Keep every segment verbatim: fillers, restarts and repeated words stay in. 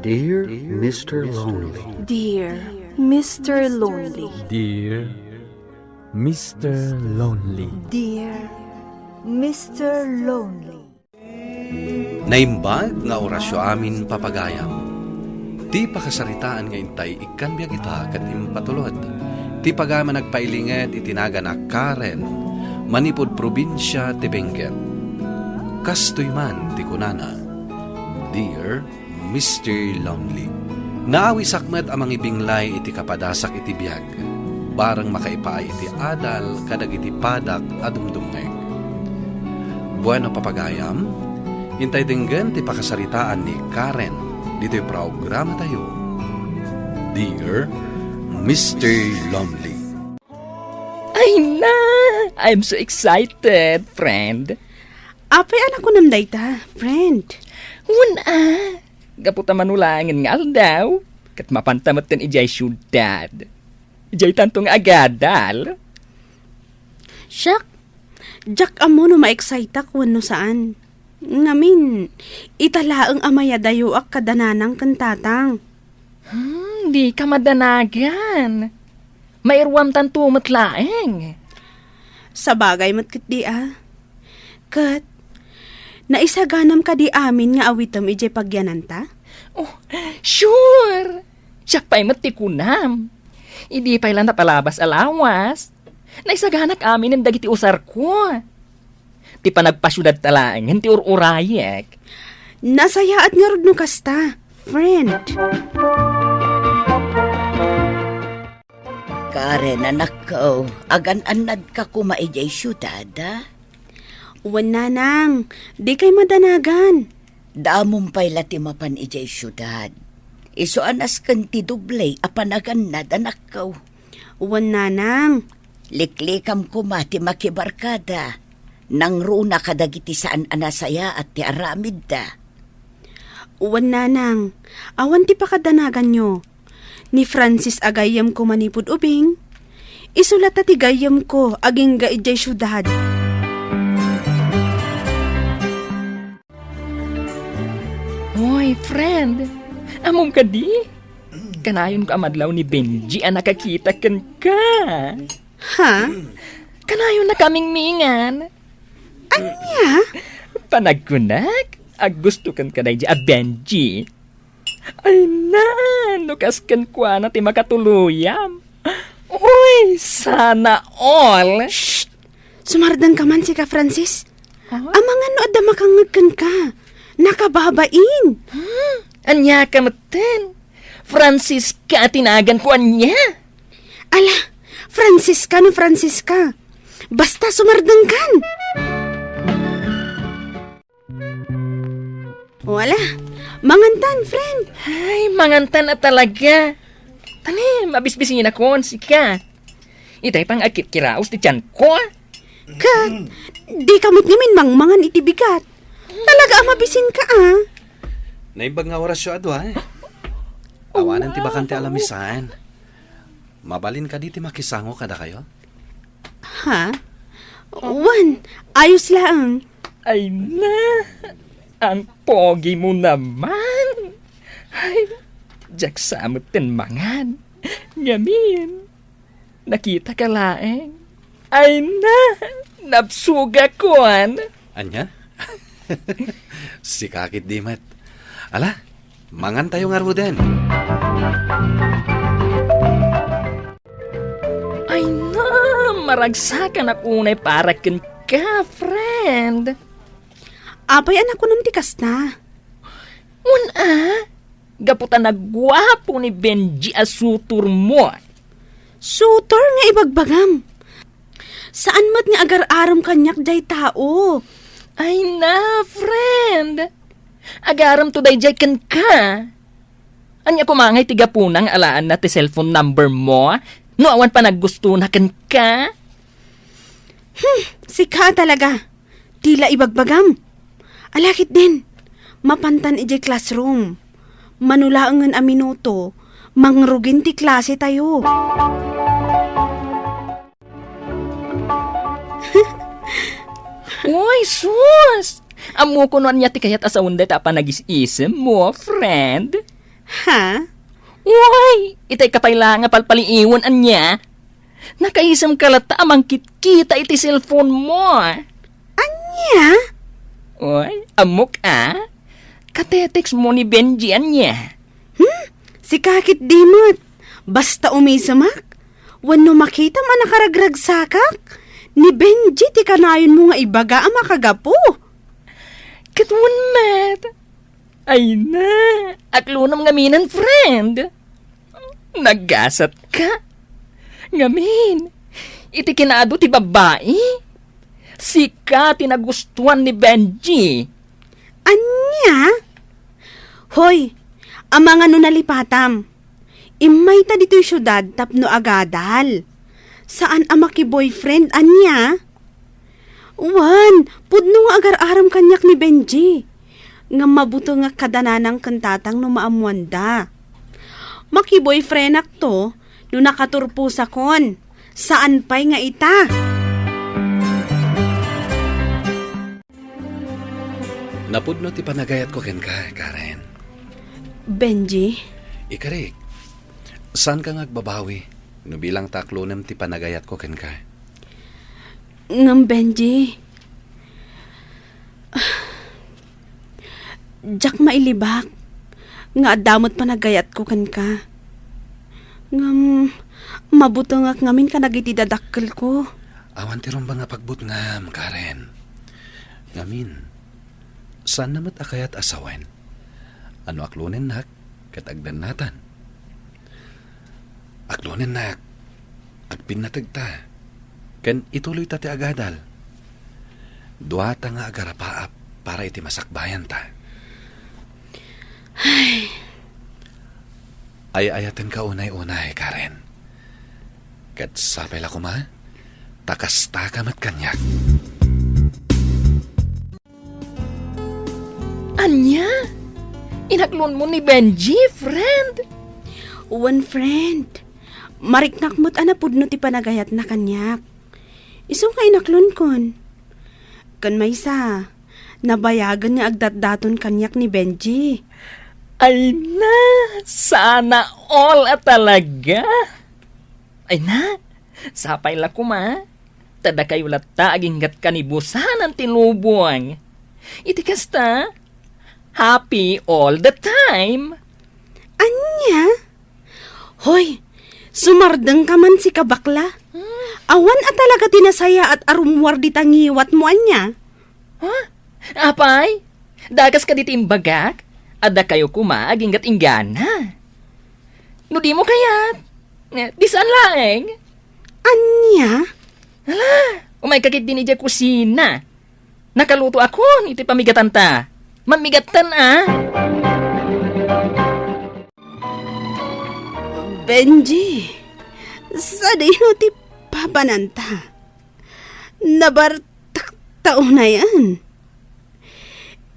Dear Mister Lonely. Dear Mister Lonely. Dear Mister Lonely. Dear Mister Lonely. Naimbag nga orasyo amin, papagayam. Ti pakasaritaan nga intay ikkan biag ita ket impatulod ti pagayam a nagpailinged iti nagan a Karen, manipud probinsia ti Benguet. Kastoy man ti kunana, Dear Mister Lonely. Naawisak met a mangibinglay iti kapadasak iti biag, bareng makaipaay iti adal kadagiti padak a dumdumngeg. Bueno, papagayam, intay denggen ti pakasaritaan ni Karen ditoy programatayo, Dear Mister Lonely. Ay na! I'm so excited, friend. Apay a nakunam dayta, friend? Wen a, gapu ta manulaengen nga aldaw, ket mapanta metten idiay siudad. Idiay tanto nga agadal. Siak, diak ammo no ma-exciteak wenno saan. Ngamin, ita laeng a mayadayoak kada nanang ken tatang. Hmm, dika madanagan. Mairuamtanto met laeng. Sabagay met ketdi a. Ket, naisaganam kadi amin nga awitem idiay pagyananta? Oh, sure! Siak pay met ti kunam. Idi pay la napalabas a lawas, naisaganak aminen dagiti usarko. Ti panagpasiudadta laengen ti ur-urayek. Nasayaat ngarud no kasta, friend. Karen, anakko, agan-annadka koma idiay siudad, a? Wen, nanang, dikay madanagan. Damom pay la ti mapan idiay siudad. Isu a nasken ti doble a panagannad, anakko. Wen, nanang. Liklikam koma ti makibarkada. Nangruna kadagiti saan a nasayaat ti aramidda. Wen, nanang, awan ti pakadanaganyo. Ni Francis a gayyemko manipud ubing, isu latta ti gayyemko agingga idiay siudad. Hoy, friend, ammom kadi? Kanayonko a madlaw ni Benji a nakakita kenka. Ha? Kanayonna kamingmingan. Ania? Panagkunak, agustokan ka daydi a Benji. Ay na, no kas kenkuana ti makatuloyam. Uy, sana all. Shh! Sumardengka man, sika, Francis. Huh? Amangan no adda makangngeg kenka. Nakababain. Hmm? Ania ka metten? Francisca ti naganko, ania? Ala, Francisca no Francisca. Basta sumardengkan. O, ala, mangantan, friend. Ay, mangantan a talaga. Tanem, mabisbisinakon, sika. Itay pang agkirkiraos ti tianko. Ket, dika met ngamin mangmangan iti bigat. Talaga a mabisinka, a. Naimbag nga orasyo a dua, e. Awanen ti bakante a lamisan. Mabalin kadi ti makisango kadakayo? Ha? Wen, ayos laeng. Ay na, ang pogi mo naman. Ay, diak sa metten mangan. Ngamin, nakita ka laeng. Ay na, nabsugakon. Ania? Sika ketdi met. Ala, mangantayo ngaruden. Ay na, maragsakanak unay para kenka, friend. Apay a nakunam ti kasta? Wen a, gapu ta naguapo ni Benji a sutormo. Sutor nga ibagbagam. Saan met nga agar-arem kaniak jay tao. Ay na, friend. Agaremto dayjay kenka. Ania koma ngay ti gapuna nga alaenna ti cellphone number mo no awan panaggustona kenka? Hmm, sika talaga. Ti la ibagbagam. Ala ketdin, mapantan idiay classroom. Mano laengen a minuto, mangrugin ti klase tayo. Uy, sus! Ammoko no ania ti kayat a sawen dayta a panagis-isem mo, friend. Ha? Uy, itay ka pay la nga palpaliiwen, ania? Nakaisem ka latta a mangkitkita iti cellphone mo. Ania? Uy, ammok a. Katetext mo ni Benji, ania? Hmm? Sika ket di met. Basta umisemak. Wenno makitam a nakaragragsakak. Ni Benji ti kanayon mo nga ibaga a makagapu. Ket wen met. Ay na, aklonem ngaminen, friend. Nagasat ka. Ngamin, iti kinaadu ti babbai, sika ti nagustuan ni Benji. Ania? Hoy, amangan no nalipatam. Immayta ditoy siudad tapno agadal. Saan a maki-boyfriend, ania? Wen, pudno nga agar-arem kaniak ni Benji. Ngem mabutengak kada nanang ken tatang no maammoanda. Maki-boyfriendakto no nakaturposakon. Saan pay nga ita? Napudno ti panagayatko kenka, Karen. Benji? Ikarik, saanka nga agbabawi no bilang ta aklonem ti panagayatko kenka. Ngem, Benji, diak mailibak nga adda met panagayatko kenka. Ngem, mabutengak ngamin kadagiti dadakkelko. Awan ti rumbeng a pagbutngam, Karen. Ngamin, saanna met a kayat a sawen a no aklonennak ket agdennatan. Aklonennak, agpinnategta, ken ituloyta ti agadal. Duata nga agarapaap para iti masakbayanta. Ay. Ay-ayatenka unay-unay, Karen. Ket sapay la koma, ta kastaka met kaniak. Ania? Inaklonmo ni Benji, friend? Wen, friend. Mariknak met a napudno ti panagayatna kaniak. Isu nga inaklonkon. Ken maysa, nabayagen nga agdatdaton kaniak ni Benji. Ay na, sana all a talaga. Ay na, sapay la koma. Ta dakayo latta aginggat kanibusanan ti lubong. Iti kasta, happy all the time. Ania? Hoy, sumardengka man, sika bakla. Hmm. Awan a talaga ti nasayaat a rummuar dita ngiwatmo, ania? Ha? Apay? Dagas kadi ti imbagak? Adda kayo koma aginggat inggana. No dimo kayat, eh, di saan laeng. Ania? Hala, umayka ketdin idiay kusina. Nakalutoakon iti pamigatanta. Mammigattan a. Benji, sadino ti papananta? Nabartak ta unayen.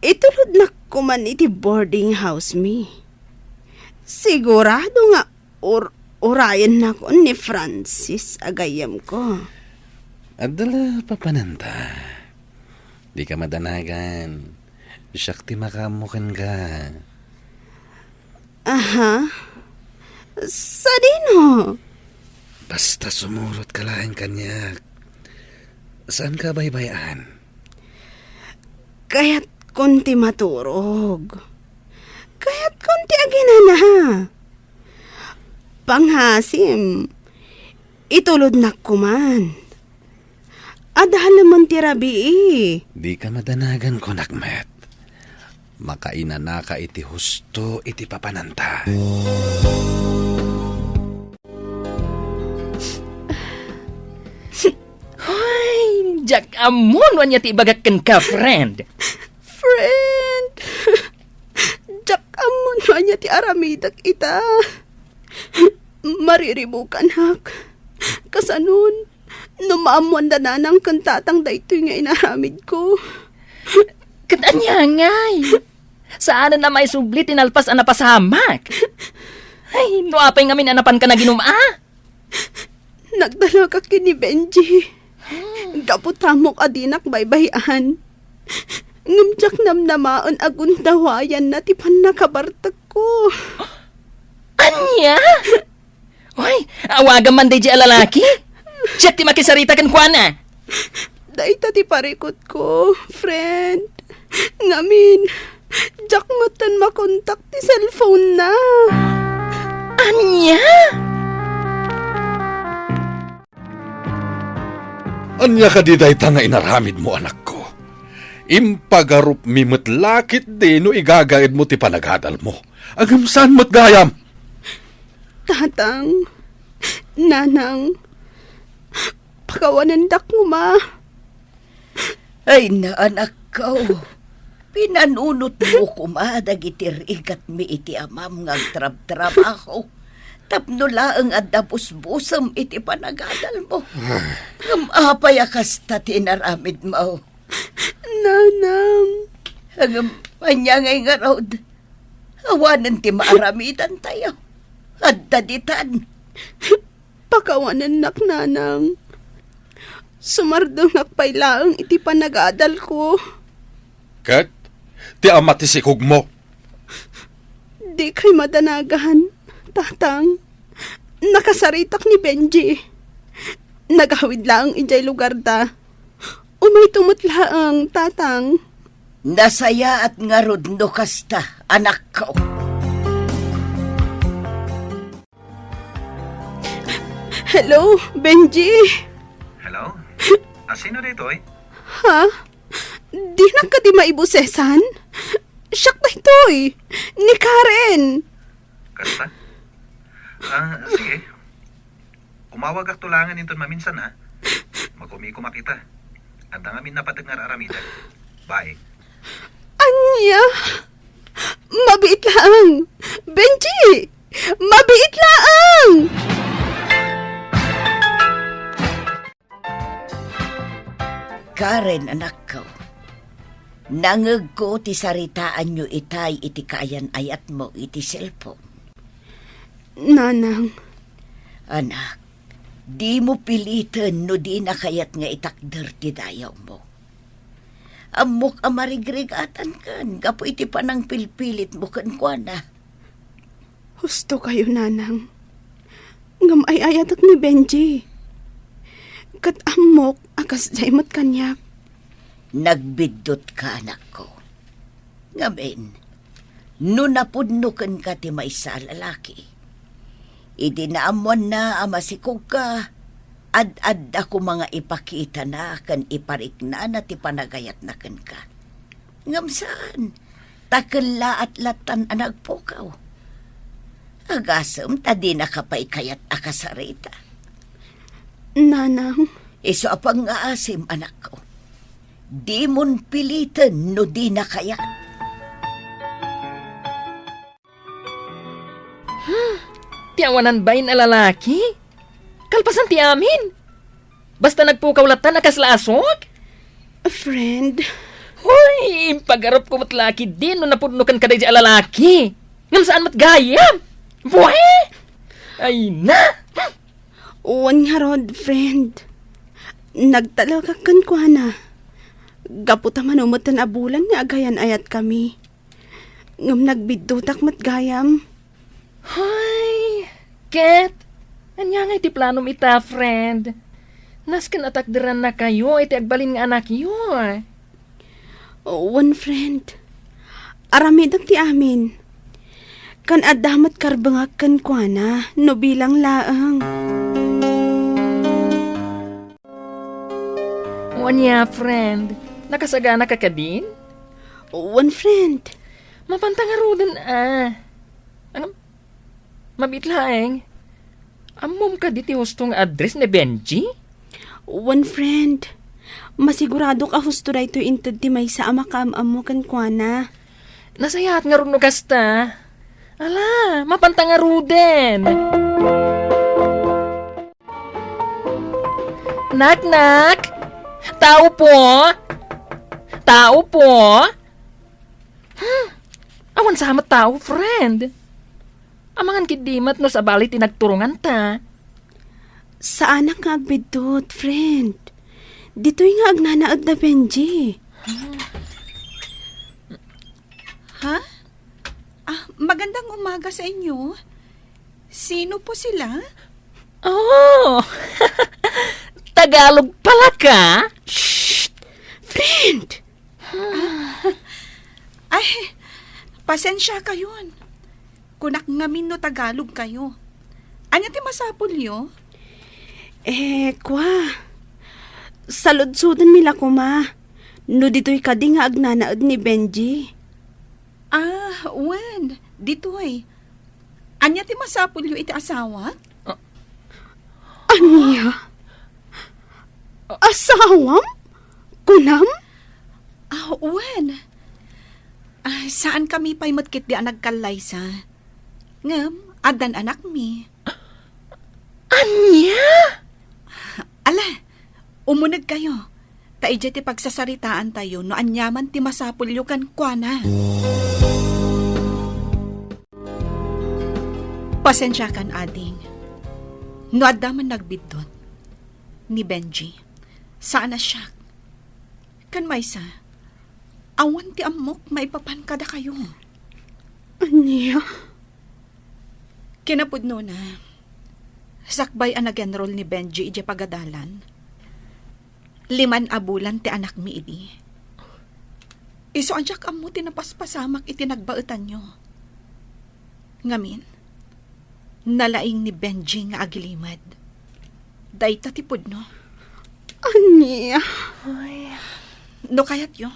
Itulodnak koman iti boarding house mi. Sigurado nga ur-, urayennakon ni Francis a gayyemko. Adda la papananta. Dika madanagan. Siak ti makaammo kenka. Aha. Sadino? Basta sumurotka laeng kaniak. Saanka baybay-an? Kayatkon ti maturog. Kayatkon ti aginana. Pangasim, itulodnak koman. Adalemen ti rabii. Dika madanagan, kunak met. Makainanaka iti husto iti papananta. Hoy, diak ammo no ania ti ibagak kenka, friend. Friend! Diak ammo no ania ti aramidek ita. Mariribukanak. Kasanon, no maammoan da nanang ken tatang daytoy nga inaramidko. Ket ania ngay? Saanen a maisubli ti nalpas a napasamak. Ay, no apay ngamin a napanka naginum a? Nagdalagak ken ni Benji. Gapu ta ammok a dinak baybay-an. Ngem diak namnamaen a gundawayanna ti pannakabartekko. Ania? Oy, awagam man daydiay a lalaki. Siak ti makisarita kenkuana. Dayta ti parikutko, friend. Ngamin, diak metten makontak ti cellphone-na. Ania? Ania kadi dayta nga inaramidmo, anakko? Impagarupmi met la ketdi no igagaedmo ti panagadalmo. Ngem saan met gayam? Tatang, nanang, pakawanendak koma. Ay, anakko. Pinanunotmo koma dagiti rigatmi iti amam nga agtrabtrabaho tapno laeng adda busbusem iti panagadalmo. Ngem apay a kasta ti inaramidmo? Nanang. Ngem ania ngay ngarud? Awanen ti maaramidantayo. Adda ditan. Pakawanennak, nanang. Sumardengak pay laeng iti panagadalko. Ket ti ama ti sikogmo? Dikay madanagan, tatang. Nakasaritak ni Benji. Nagawid laeng idiay lugarda. Umayto met laeng, tatang. Nasayaat ngarud no kasta, anakko. Hello, Benji. Hello? A, sino ditoy? Ha? Dinak kadi maibusesan? Siak daytoy, ni Karen. Kasta? Ah, sige. Umawagak to laengen inton maminsan, ha? Makumikumak ita. Adda ngamin napateg nga ar-aramidek. Bye. Ania? Mabiit laeng! Benji! Mabiit laeng! Karen, anakko, nangegko ti saritaanyo itay iti kaayan-ayatmo iti cellphone. Nanang. Anak, dimo piliten no dina kayat nga itakder ti dayawmo. Ammok a marigrigatankan gapu iti panangpilpilitmo kenkuana. Husto kayo, nanang. Ngem ay-ayatek ni Benji. Ket ammok a kasdiay met kaniak. Nagbiddutka, anakko. Ngamin, no napudno kenka ti maysa a lalaki, idi naammoanna a masikogka, ad-adda koma nga ipakitana ken ipariknana ti panagayatna kenka. Ngem saan, ta kellaat lattan a nagpukaw. Agasem ta dinaka pay kayat a kasarita. Nanang. Isu a pangngaasim, anakko. Dimon piliten no dina kayat. Hmm, ti awanan bain a lalaki? Kalpasan ti amin? Basta nagpukaw lattan a kasla asuk? A friend. Hoy, impagarupko met la ketdi no napudno kenka daydiay a lalaki. Ngem saan met gayam? Buhe! Ay na! Wen ngarud, friend. Nagtalekak kenkuana. Gapu ta mano metten a bulan nga agayan-ayatkami. Ngem nagbiddutak met gayam. Hay, ket, ania ngay ti planom ita, friend? Nasken a takderannakayo iti agbalin nga anakyo. Wen, friend. Aramidek ti amin. Ken adda met karbengak kenkuana no bilang laeng. O ania, friend? Nakasaganaka kadin? Wen, friend. Mapanta ngaruden a. Ano? Mabiit laeng. Ammom kadi ti husto nga address ni Benji? Wen, friend. Masiguradok a husto daytoy inted ti maysa a makaam-ammo kenkuana. Nasayaat ngarud no kasta. Ala, mapanta ngaruden. Nak, nak! Tao po! Tao po! Hmm, awan sa met tao, friend. Amangan ketdi met no sabali ti nagturonganta. Saanak nga agbiddut, friend. Ditoy nga agnanaed da Benji. Ha? Ah, magandang umaga sa inyo. Sino po sila? Oh, Tagalog pala ka? Shh! Friend! Ay, pasensya kayon. Kunak ngamin no Tagalog kayo. Ania ti masapulyo? Eh, kwa. Saludsodenmi la koma. No ditoy kadi nga agnanaed ni Benji. Ah, wen, ditoy. Ania ti masapulyo iti asawak? Ania? Asawam? Kunam? Ah, wen. Ah, saan kami pay met ketdi a nagkallaysa. Ngem, addan anakmi. Ania? Ala, umuneg kayo. Ta idiay ti pagsasaritaan tayo no aniaman ti masapulyo kenkuana. Pasensiakan, ading. No adda man nagbiddut, ni Benji, saan a siak. Ken maysa, awan ti ammok maipapan kadakayo. Ania? Kinapudnona, sakbay a nag-enroll ni Benji idiay pagadalan, liman a bulan ti anakmi idi. Isu a diak ammo ti napaspasamak iti nagbaetanyo. Ngamin, nalaing ni Benji nga agilimed. Dayta ti pudno. Ania? No kayatyo,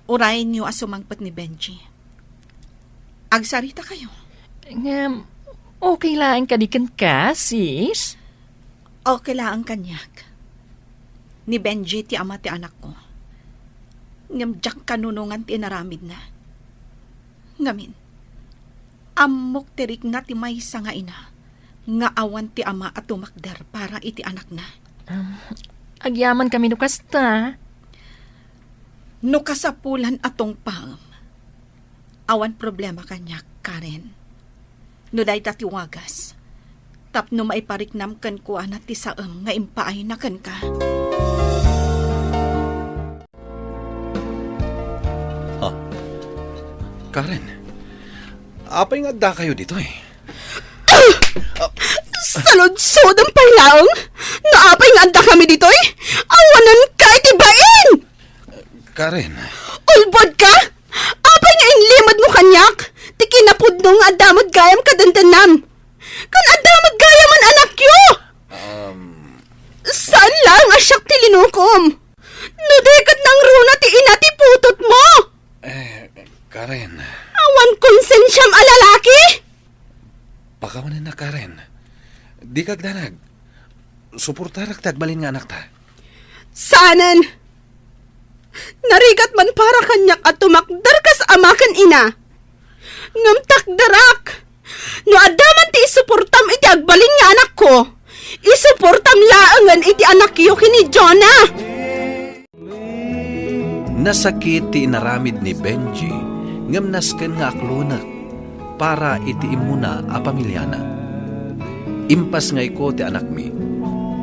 urayenyo a sumangpet ni Benji. Agsarita kayo. Ngem, okay laeng kadi kenka, sis? Okay laeng kaniak. Ni Benji ti ama ti anakko. Ngem diak kanunongan ti inaramidna. Ngamin, ammok ti rikna ti maysa nga ina nga awan ti ama a tumakder para iti anakna. Um, agyaman kami no kasta. No kasapulan a tungpaem, awan problema kaniak, Karen. No dayta ti wagas, tapno maipariknam kenkuana ti saem nga impaayna kenka. Ha? Karen, apay nga addakayo ditoy? Saludsodem pay laeng? No apay nga addakami ditoy? Awanenka iti bain! Karen. Ulbodka? Apay nga inlimedmo kaniak? Ti kinapudno nga adda met gayam kadendennam. Ken adda met gayamen anakyo! Um, Saan laeng a siak ti linukom. No di ket nangruna ti ina ti putotmo! Eh, Karen. Awan konsensiam a lalaki! Pakawanenna, Karen. Dika agdanag. Suportarak ti agbalin nga anakta. Saanen! Narigat man para kaniak a tumakder kas ama ken ina. Ngem takderak! No adda man ti isuportam iti agbalin nga anakko, isuportam laengen iti anakyo ken ni Jonah! Nasakit ti inaramid ni Benji, ngem nasken nga aklonek para iti immuna a pamiliana. Impasngayko ti anakmi,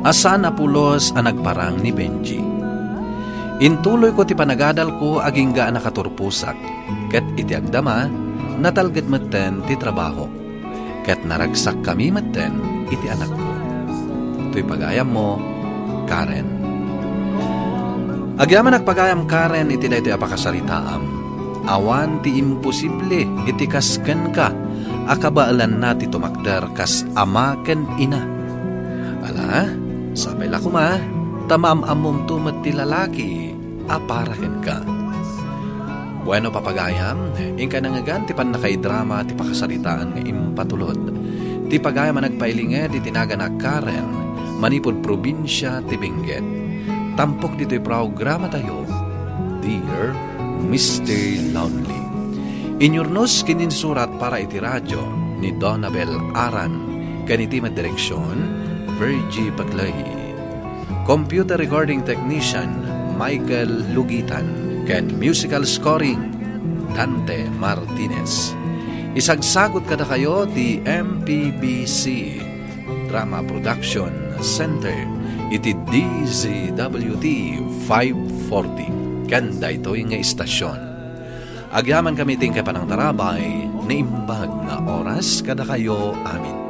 a saan a pulos a nagparang ni Benji. Intuloyko ti panagadalko agingga a nakaturposak, ket iti agdama, natalged metten ti trabahok. Ket naragsakkami metten iti anakko. Toy pagayammo, Karen. Agyamanak pagayam, Karen, iti daytoy a pakasaritaam. Awan ti imposible iti kas kenka a kabaelanna ti tumakder kas ama ken ina. Ala, sapay la koma, ta maam-ammomto met ti lalaki a para kenka. Bueno, papagayam, inka nangngegan ti pannakaidrama ti pakasaritaan nga impatulod ti pagayam a nagpailinged iti nagan a Karen manipud probinsia ti Benguet. Tampok ditoy programatayo, Dear Mister Lonely. Inyurnos ken insurat para iti radio ni Donabel Aran ken iti met direksion, Virgie Paclay. Computer recording technician, Michael Lugitan, ken musical scoring, Dante Martinez. Isagsagut kadakayo ti M P B C Drama Production Center iti D Z W T five forty ken daytoy nga istasion. Agyamankami iti inkay panangtarabay, naimbag nga oras kadakayo amin.